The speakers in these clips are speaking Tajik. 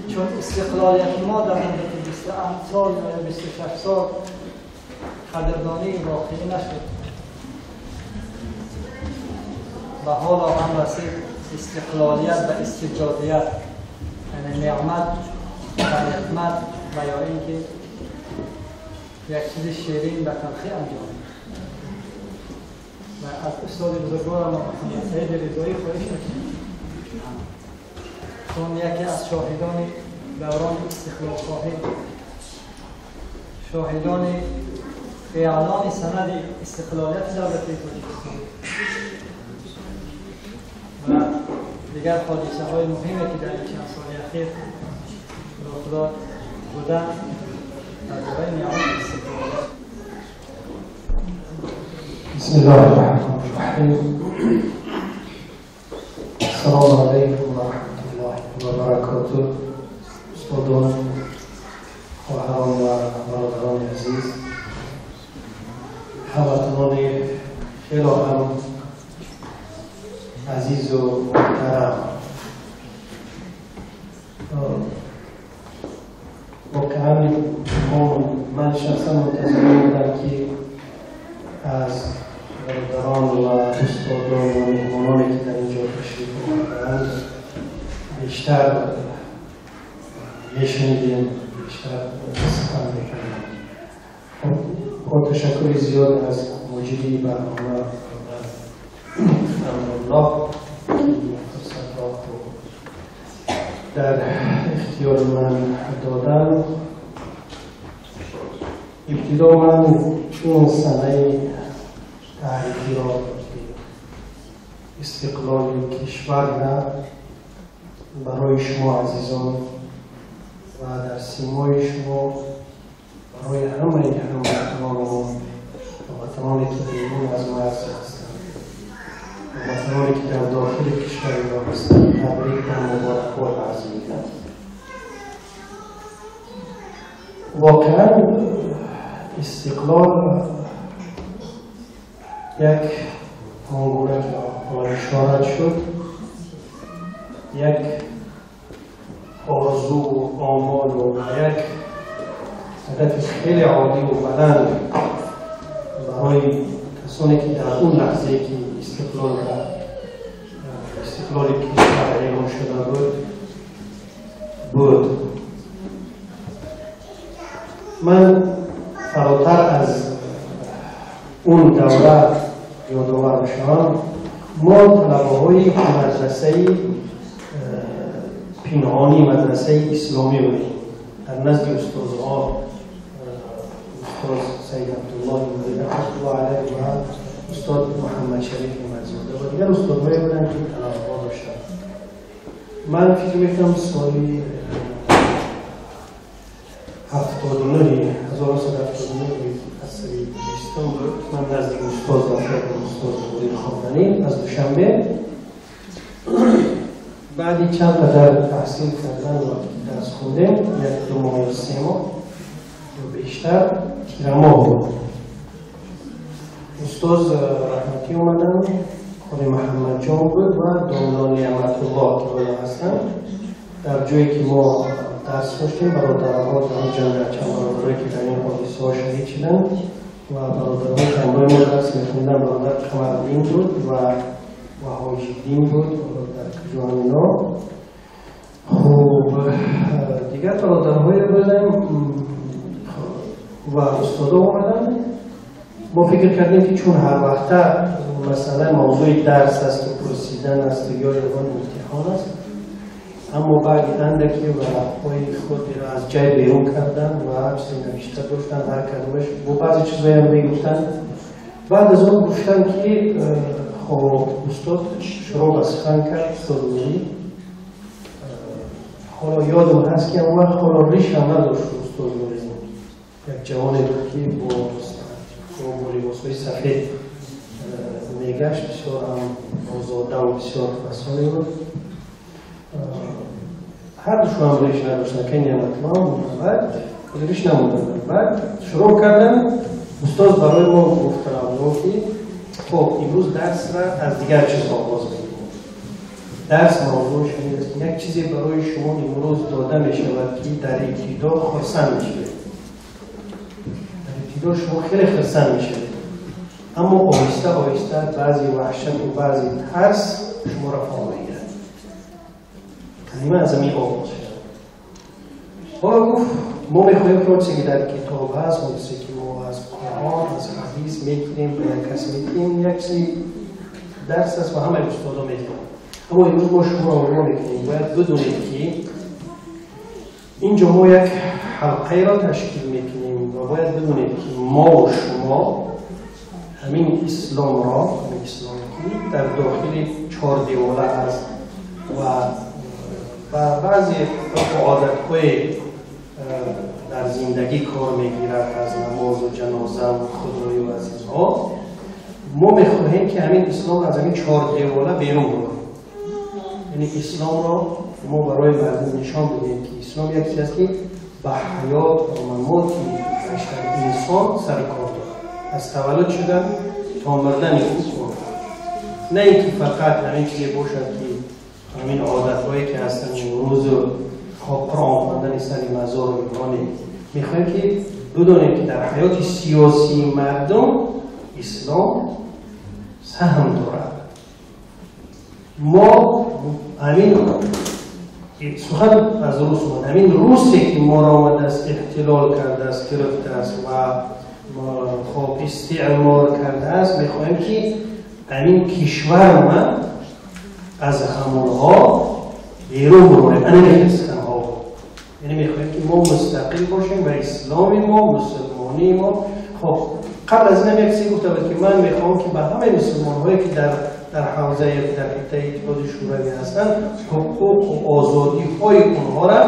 چون استقلالیت ما در مدت 27 سال یا 26 سال قدردانی واقعی نشد و حالا هم رسید استقلالیت و استبدادیت، یعنی نعمت و نقمت و یا اینکه یک چیز شیرین و تلخی انجام. و از استاد بزرگوارم محمد سعید رضایی خواهش می‌کنم، چون یکی از شاهدان دوران استقلال خواهی، شاهدان اعلان سند استقلالیت دولت تاجیکستان و دیگر حادثه های مهمی که در این چند سال اخیر رخ داد بودن در باره نعمت استقلالیت. بسم الله الرحمن الرحیم. السلام علیکم و رحمت الله و برکاته. استادان، خواهران و برادران عزیز، هموطنان خیلی هم عزیز و محترم، واقعا من شخصا منتظر بودم که از برادران و استادان و مهمانانی که در اینجا تشریف آورده‌اند بیشتر میشنیدیم، بیشتر سخن میکردیم. با تشکر زیاد از مجری برنامه امرالله که این فرصت را در اختیار من دادن. ابتدا من این سنه تاریخی را که استقلال کشور را برای شما عزیزان و در سیمای شما برای همه هموطنان هموطنانی که بیرون از مرز هستند، هموطنانی که در داخل کشور ایران هستند، تبریک و مبارکباد عرض می‌کنم. واقعا استقلال یک آنگونه که اشاره شد، یک آرزو و آمال و یک هدف خیلی عالی و بلند برای کسانی که در اون لحظه که استقلال کشور اعلام شده بود. من فراتر از اون دوره یادآور میشم، ما طلبه‌های مدرسه پنهانی، مدرسه اسلامی بودیم. در نزد استادها، استاد سید عبدالله نوری رحمت الله علیه و استاد محمد شریف نعمت‌زاده و دیگر استادهایی بودند که طلبه‌ها داشتند. من فکر می‌کنم سال 1979 عصر بیستم بود، من نزدیک استاد رفتم، استاد نوری خواندنی از دوشنبه. بعدی چند قدر تحصیل کردن و درس خوندیم، یک دو ماه یا 3 ماه یا بیشتر، تیرماه بود. استاد رحمتی اومدن، خود محمد جان بود و داملا نعمت الله که بالا هستن. در جایی که ما درس داشتیم، برادرها در اون جمع چند برادرهایی که در این حادثه ها شهید شدن و برادرها که همراه ما درس میخوندن، برادر قمرالدین بود و حاجی‌الدین بود، برادر جوانینا. خب دیگر برادرهای بودن و استادا اومدن. ما فکر کردیم که چون هر وقت مثلا موضوع درس است و پرسیدن است یا یگان امتحان است، اما بعد اندکی ورقهای خود را از جای بیرون کردن و چیزی نوشته داشتن، هر کدومش با بعضی چیزایی هم میگفتن. بعد از اون گفتن که خب استاد شروع به سخن کرد، استاد نوری. حالا یادم هست که اون وقت حالا ریش هم نداشت استاد نوری، یک جوانی بود که با لباسهای سفید میگشت، بسیار هم آزاده و بسیار فسانی بود. هر دوشون هم ریش نداشتن، که نعمت‌الله محمد ریش نموندن. بعد شروع کردن، استاد برای ما گفت که خب امروز درس را از دیگر چیز آغاز می‌کنیم. Дарс мавзӯъш ин аст ки як чизе барои шумо имрӯз дода мешавад, ки дар ибтидо хурсанд мешавед. Дар ибтидо шумо хеле хурсанд мешавед, аммо оҳиста оҳиста баъзе ваҳшат ва баъзе тарс шуморо фаро мегирад. Калима аз ҳамин оғоз шуд. Ҳоло гуфт мо мехоҳем ки он чизе ки дар китоб ҳаст, он чизе ки мо аз Қуръон, аз ҳадис мегирем, ба як кас медиҳем, як чизи дарс аст ва ҳамаи устодо медиҳанд. Аммо имрӯз мо шуморо огоҳ мекунем, бояд бидонед ки инҷо мо як ҳалқаеро ташкил мекунем ва бояд бидонед ки мо ва шумо ҳамин исломро, ҳамин исломе ки дар дохили чор девола аст ва ба баъзе одатҳои дар зиндагӣ кор мегирад, аз намозу ҷаноза ва худоӣ ва аз инҳо, мо мехоҳем ки ҳамин исломро аз ҳамин чор девола берун барем. Яъне исломро мо барои мардум нишон бидиҳем ки ислом як чиз аст ки ба ҳаёт ва мамоти башар инсон сари кор дорад, аз таваллуд шудан то мурдани ӯ кор дорад. На ин ки фақат ҳамин чизе бошад ки ҳамин одатҳое ки ҳастанд рӯзу Қуръон хондани сари мазор ва инҳо. Мехоҳем ки бидонем ки дар ҳаёти сиёсии мардум ислом саҳм дорад. Мо ҳамин сухан аз рус омад, ҳамин русе ки моро омадааст, эҳтилол кардааст, гирифтааст ва хоб истеъмор кардааст, мехоҳем ки ҳамин кишварма аз ҳамонҳо берун бурорем. Ана мехоҳем, яъне мехоҳем ки мо мустақил бошем ва исломи мо, мусулмонии мо. Хоб қабл аз инам як чизе гуфта буд ки ман мехоҳам ки ба ҳамаи мусулмонҳое ки дар ҳавза ё дар хиттаи Иттиҳоди Шӯравӣ ҳастанд, ҳуқуқ ва озодиҳои онҳоро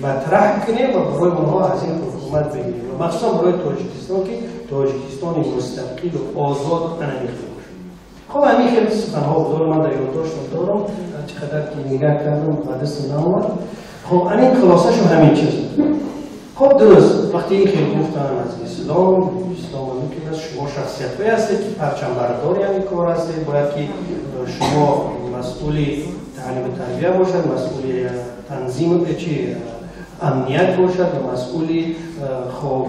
матраҳ кунем ва барои онҳо аз ин ҳукумат бигирем ва махсусан барои Тоҷикистон, ки Тоҷикистони мустақил ва озод ана мехоҳем бошад. Хоб ҳамин хеле суханҳо буд, ман дар ёддоштам дорам, чӣ қадар ки нигаҳ кардам ба дастам наомад. Хоб ҳамин хулосашу ҳамин чиз буд. Хоб дуруст, вақте ин хел гуфтанд аз ислом, ислом мумкин аст шумо шахсиятҳое ҳастед ки парчамбардори ҳамин кор ҳастед, бояд ки шумо масъули таълиму тарбия бошад, масъули танзим чи амният бошад ва масъули хоб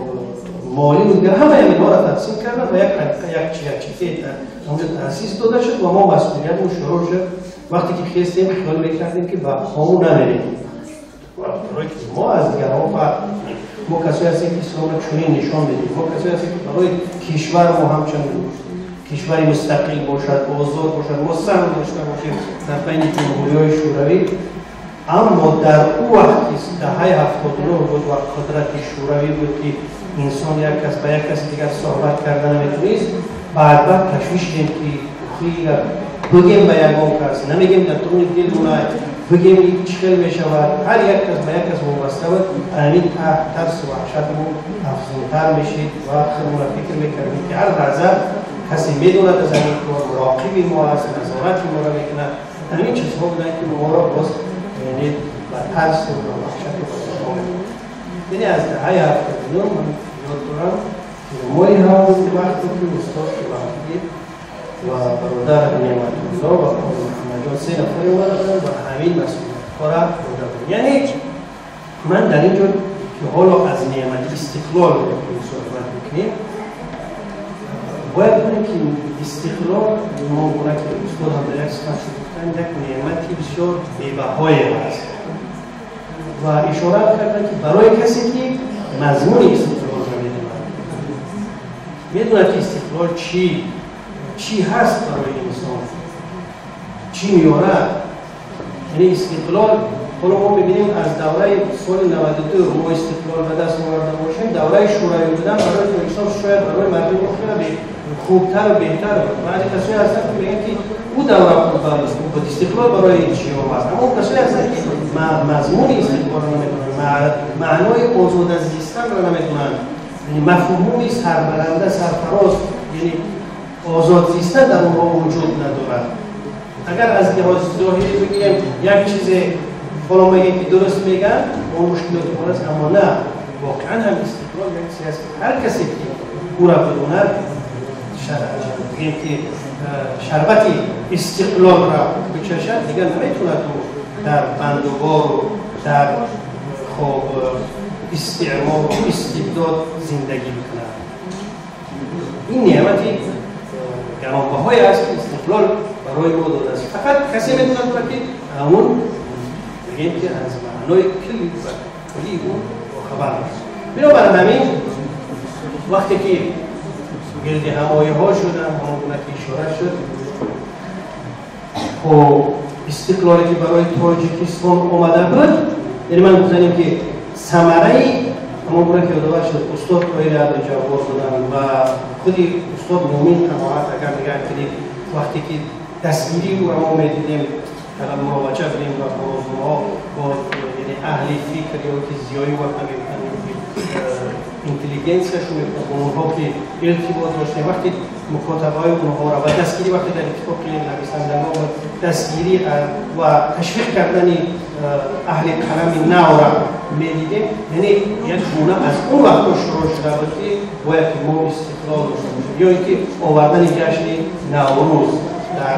молӣ ва дигар ҳамаи инҳоро тақсим карданд ва як як чите онҷо таъсис дода шуд ва мо масъулиятмон шурӯъ шуд. Вақте ки хестем, хиёл мекардем ки ба қонун намерем, барои ки мо аз дигарҳо фарқ мекунем. Мо касое ҳастем ки исломро чунин нишон медиҳем, мо касое ҳастем ки барои кишвар мо ҳамчун кишвари мустақил бошад, озод бошад, мо саҳм дошта бошем дар байни ҷумҳуриҳои шӯравӣ. Аммо дар ӯ вақт ки даҳаи 79 буд ва қудрати шӯравӣ буд ки инсон як кас ба як каси дигар суҳбат карда наметавонист, баъд баъд ташвиш шудем ки хира бигем ба ягон кас, намегем, дар дуруни дилмона бигем, чӣ хел мешавад. Ҳар як кас ба як кас вобаста буд. Ҳамин тарсу ваҳшатмон афзунтар мешид ва худмона фикр мекардем ки ҳар лаҳза касе медонад аз ҳамин кор, муроқиби мо аст, назорати моро мекунад. Ҳамин чизҳо буданд ки моро боз яъне ба тарсу ба ваҳшату ба, яъне аз даҳаи 79 ман ёд дорам, мои ҳамон вақте ки устод Шулаҳдин ва бародар Неъматулло ва Муҳаммадҷон се нафаре омада буданд ва ҳамин масъулиятҳоро дода будем. Яъне ман дар ин ҷо ки ҳоло аз неъмати истиқлол суҳбат мекунем, бояд бинем ки истиқлол мо гуна ки устод ҳам дар як сухан гуфтанд, як неъмати бисёр бебаҳое аст ва ишора карданд ки барои касе ки мазмуни истиқлолро медонад, медонад ки истиқлол чӣ ҳаст, барои инсон чӣ меорад. Яъне истиқлол ҳоло мо мебинем, аз давраи соли 92 мо истиқлол ба даст оварда бошем, давраи шӯравӣ будан барои Тоҷикистон шояд барои мардуми мо хеле хубтару беҳтар буд. Баъзе касое ҳастанд ки мегӯянд ки ӯ давра хуб буд, истиқлол барои чӣ омад. Аммо касое ҳастанд ки мазмуни истиқлолро намедонанд, маънои озода зистанро намедонанд, яъне мафҳуми сарбаланда, сарфароз, яъне озод зистан дар онҳо вуҷуд надорад. Агар аз лиҳози зоҳирӣ бигӯем, як чизе ҳоло мегӯем ки дуруст мегӯянд, он мушкилоти он аст, аммо на, воқеан ҳам истиқлол як чизе аст ки ҳар касе ки ӯра бидонад, бигӯем ки шарбати истиқлол ро бичашад, дигар наметавонад дар бандубор дар хоб истеъмор ва истибдод зиндагӣ бикунад. Ин неъмати гаронбаҳое аст ки истиқлол барои мо додааст. Фақат касе метавонад ки ҳамон бигем ки аз маънои кулли ӯ бохабар бошад. Бинобар ҳамин вақте ки гирди ҳамоиҳо шуданд, ҳамон гуна ки ишора шуд, хоб истиқлоле ки барои Тоҷикистон омада буд, яъне ман гуфтанем ки самараи ҳамон гуна ки ёдовар шуд, устод Тоҳири Абдуҷаббор буданд ва худи устод Мӯмин Қаноат, агар нигоҳ кунед, вақте ки дастгирии ӯро мо медидем, муроваҷа будем ва бо розумаҳо, бо аҳли фикр ё ки зиёӣ вақта мегуфтанд, ё ки интеллигенсияшон мегуфтанд, бо онҳо ки иртибот доштем, вақте мукотабаҳои онҳоро ва дастгирӣ вақте дар иттифоқи нависандагон буд, дастгирӣ ва ташвиқ кардани аҳли қалами навра медидем, яъне як гуна аз он вақтҳо шурӯъ шуда буд ки бояд ки мо истиқлол дошта бошем, ё ин ки овардани ҷашни Наврӯз дар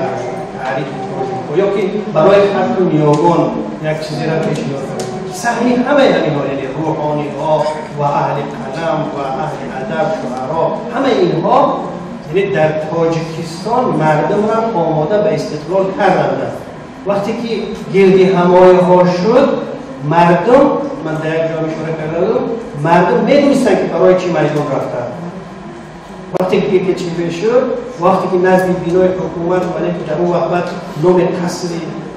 таърихи тоҷикҳо, ё ки барои халқу ниёгон як чизеро пешниҳод кард. Саҳми ҳамаи ҳаминҳо, яъне рӯҳониҳо ва аҳли қалам ва аҳли адаб, шуаро, ҳамаи инҳо яъне дар Тоҷикистон мардумро омода ба истиқлол карданд. Вақте ки гирди ҳамоиҳо шуд, мардум, ман дар як ҷо ишора карда будам, мардум медонистанд ки барои чӣ майдон рафтанд. Вақте ки ГКЧП шуд, вақте ки назди бинои ҳукумат омадем, ки дар он вақт баъд номи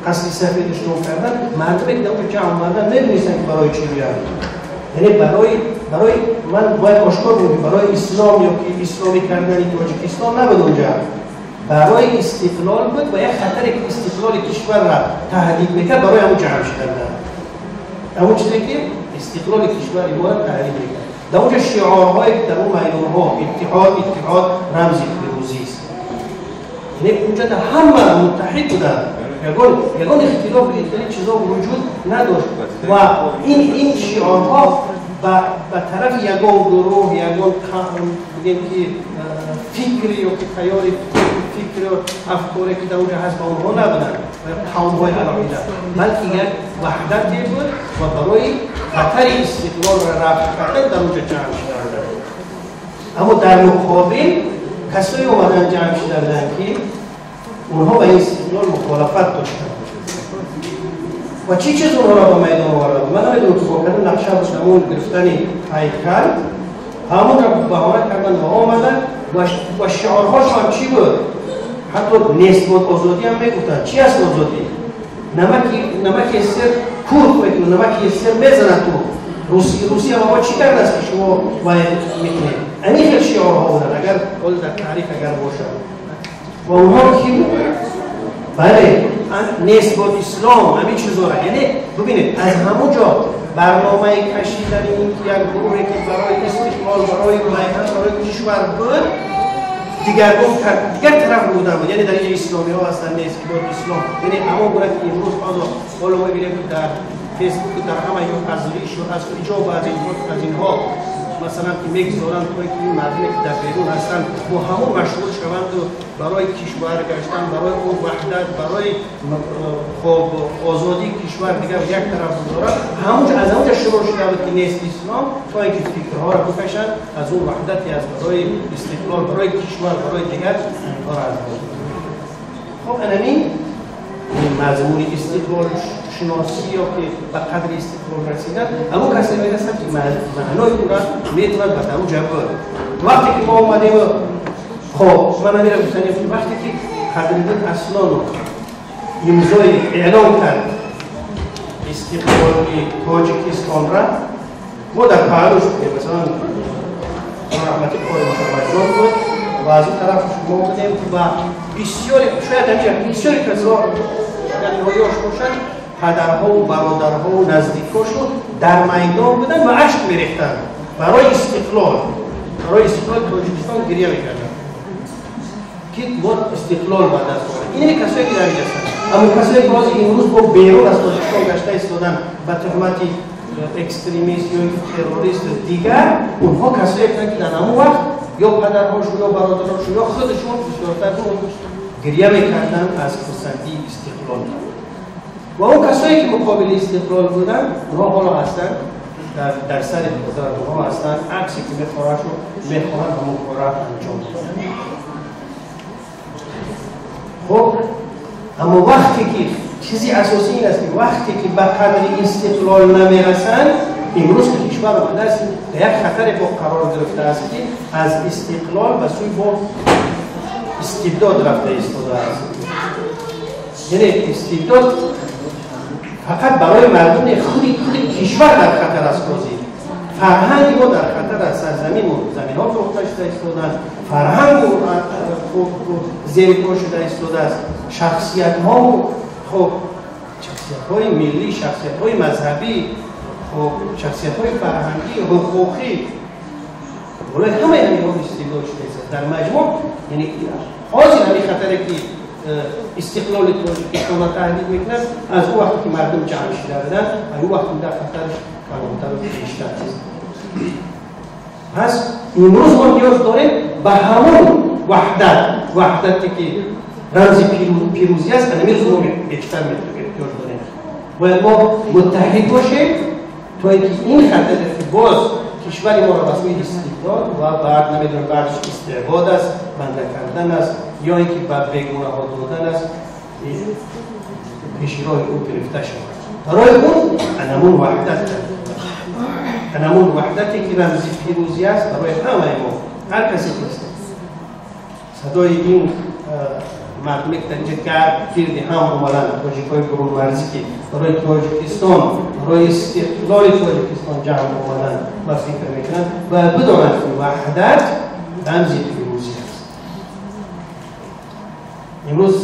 қасри сафедаш ном карданд, мардуме ки дар он ҷамъ омаданд медонистанд ки барои чӣ рӯянд. Яъне барои ман бояд ошкор бигӯям ки барои ислом ё ки исломӣ кардани Тоҷикистон набуд онҷа, барои истиқлол буд ва як хатаре ки истиқлоли кишварро таҳдид мекард, барои ҳамон ҷамъ шуданд. Ҳамон чизе ки истиқлоли кишвари моро таҳдид мекард. Дар онҷо шиорҳое ки дар он майдонҳо иттиҳод, иттиҳод рамзи пирӯзист. Яъне онҷо дар ҳама муттаҳид буданд, ягон ихтилоф ин чизо вуҷуд надошт ва ин шиорҳо ба тарафи ягон гурӯҳ, ягон қавм, бигем ки фикри ё ки тайёри фикру афкоре ки дар онҷо ҳаст ба онҳо набуданд, қавмҳои алоҳида, балки як ваҳдате буд ва барои хатари истиқлолро рафъ кардан дар онҷо ҷамъ шуда буданд. Аммо дар муқобил касое омадан ҷамъ шуда буданд ки онҳо ба ин истиқлол мухолафат доштанд. Ва чӣ чиз онҳоро ба майдон овард? Ман намедонам ки бо кадом нақша буд, ҳамон гирифтани ҳайкал, ҳамонро баҳона карданд ва омаданд ва шиорҳошон чӣ буд? Ҳатто нест буд озодӣ ҳам мегуфтанд. Чӣ аст озодӣ? Намаки сер курт мекунад, намаки сер мезанад ту. Русия ба мо чӣ кардааст ки шумо бояд мекунед? Ҳамин хел шиорҳо буданд, агар ҳоло дар таърих агар бошад. Ва онҳо ки буданд? Бале, нест буд ислом, ҳамин чизҳоро. Яъне бубинед, аз ҳамон ҷо барномаи кашидани ин ки як гурӯҳе ки барои истиқлол, барои майдон, барои кишвар буд, дигаргун кард, дигар тараф буда буд. Яъне дар инҷо исломиҳо ҳастанд, нест буд ислом. Яъне ҳамон гуна ки имрӯз ҳоло мо мебинем ки дар фейсбук дар ҳама ҷо аз ришу аз ҳиҷоб ва аз инҳо масалан ки мегузоранд то ки ин мардуме ки дар берун ҳастанд бо ҳамон машғул шаванд ва барои кишвар гаштан, барои он ваҳдат, барои хоб озодии кишвар дигар як тараф гузоранд. Ҳамонҷо аз ҳамонҷо шурӯъ шуда буд ки нест ислом, то инки фикрҳоро бикашанд аз он ваҳдате аз барои истиқлол, барои кишвар, барои дигар инҳоро аз боз. Хоб анамин мазмуни истиқлол шиносӣ ё ки ба қадри истиқлол расидан, ҳамон касе мерасад ки маънои ӯро метавонад ба ҳамон ҷо бурд. Вақте ки мо омадем, хоб ман ҳаминро гуфтанем ки вақте ки Қадриддин Аслонов имзои эълон кард истиқлоли Тоҷикистонра, мо дар паҳлӯш будем, масалан раҳмати Қори Муҳаммадҷон буд ва аз он тараф мо будем ва бисёре, шояд ҳамеша бисёре касо агар инҳо ёш бошанд, падарҳову бародарҳову наздикҳошон дар майдон буданд ва ашк мерехтанд барои истиқлол, барои истиқлоли Тоҷикистон гиря мекарданд ки мо истиқлол ба даст овардем. Ин касое ки дар инҷо ҳастанд, аммо касое ки ҳозир имрӯз бо берун аз Тоҷикистон гашта истоданд ба туҳмати экстремист ё террорист дигар, онҳо касое ҳастанд ки дар ҳамон вақт ё падарҳошон ё бародарҳошон ё худашон бисёртар гирья мекарданд аз хурсандии истиқлол. Ва он касое ки муқобили истиқлол буданд, онҳо ҳоло ҳастанд дар сари қудрат, онҳо ҳастанд аксе ки мехоҳанд ҳамон кора анҷом диҳанд. Хуб, аммо вақте ки чизи асосӣ ин аст ки вақте ки ба қадри истиқлол намерасанд, имрӯз кишвар омадааст ба як хатаре бо қарор гирифтааст ки аз истиқлол ба сӯи бо истибдод рафта истодааст. Яъне истибдод фақат барои мардуми худи кишвар дар хатар аст. Фарҳанги мо дар хатар аст, сарзамин заминҳо фурӯхта шуда истодааст, фарҳанг зери по шуда истодааст, шахсиятҳо, хуб, шахсиятҳои миллӣ, шахсиятҳои мазҳабӣ, хуб, шахсиятҳои фарҳангӣ, ҳуқуқӣ, болои ҳамаи ҳаминҳо истибдод шуда истодааст. Дар маҷмӯъ, яъне ҳозир ҳамин хатаре ки истиқлоли Тоҷикистонро таҳдид мекунад, аз он вақте ки мардум ҷамъ шуда буданд, аз он вақт дар хатараш калонтар ва бештар аст. Пас имрӯз мо ниёз дорем ба ҳамон ваҳдат, ваҳдате ки рамзи пирӯзӣ аст, ҳамин рӯз мо бештар эҳтиёҷ дорем. Бояд мо муттаҳид бошем то инки ин хатаре ки боз кишвари моро ба сӯи истибдод ва баъд намедонам баъдаш истибдод аст, банда кардан аст ё инки ба бегунаҳо додан аст, пеши роҳи ӯ гирифта шавад. Барои он анамун ваҳдат, анамун ваҳдате ки рамзи пирӯзӣ аст барои ҳамаи мо, ҳар касе ки садои ин мардуме ки дар инҷа гирди ҳам омаданд, тоҷикҳои бурунмарзӣ ки барои Тоҷикистон, барои истиқлоли Тоҷикистон ҷамъ омаданд ва фикр мекунанд, бояд бидонанд ки ваҳдат рамзи пирӯзӣ аст. Имрӯз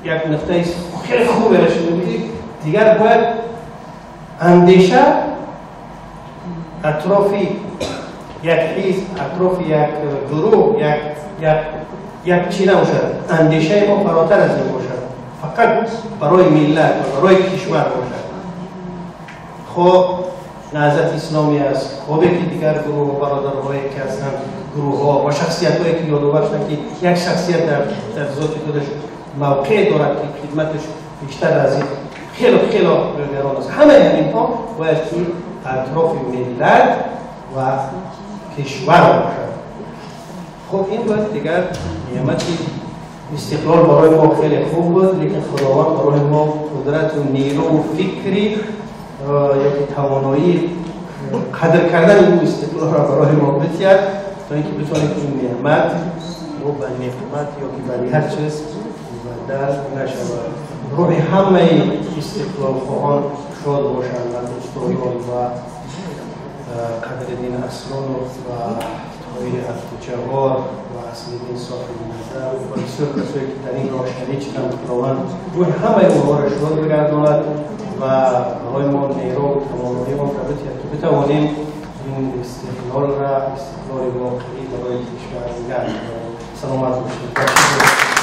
як нуқтаи хеле хуберо шунидем, дигар бояд андеша атрофи як ҳизб, атрофи як гурӯҳ, як чӣ набошад. Андешаи мо фаротар аз ин бошад, фақат барои миллат ва барои кишвар бошад. Хоб Наҳзати Исломӣ аст, хобе ки дигар гурӯҳ ва бародарҳое ки ҳастанд, гурӯҳҳо ва шахсиятҳое ки ёдовар шуданд ки як шахсият дар зоти худаш мавқеъ дорад ки хидматаш бештар аз ин хеле хеле гарон аст. Ҳамаи ҳаминҳо бояд ки атрофи миллат ва кишвар бошад. Хуб, ин бояд дигар неъмати истиқлол барои мо хеле хуб буд, лекин Худованд барои мо қудрату нерӯ, фикри ё ки тавоноии қадр кардани ин истиқлолро барои мо бидиҳад то инки битавонем ин неъмат ро ба неъмат ё ки ба ҳар чиз мубаддал нашавад. Рӯҳи ҳамаи истиқлолхоҳон шод бошанд ва дӯстдорон ва Қадриддин Аслонов ва Тоҳири Абдуҷаввор ва Аслиддин Соҳибназар ва бисёр касое ки дар ин роҳ шарик шуданд, Худованд рӯҳи ҳамаи онҳоро шод бигардонад ва барои мо нерӯ ва тавоноии онро бидиҳад ки битавонем ин истиқлолро, истиқлоли воқеӣ барои кишвар нигоҳ дорем. Саломат бошед.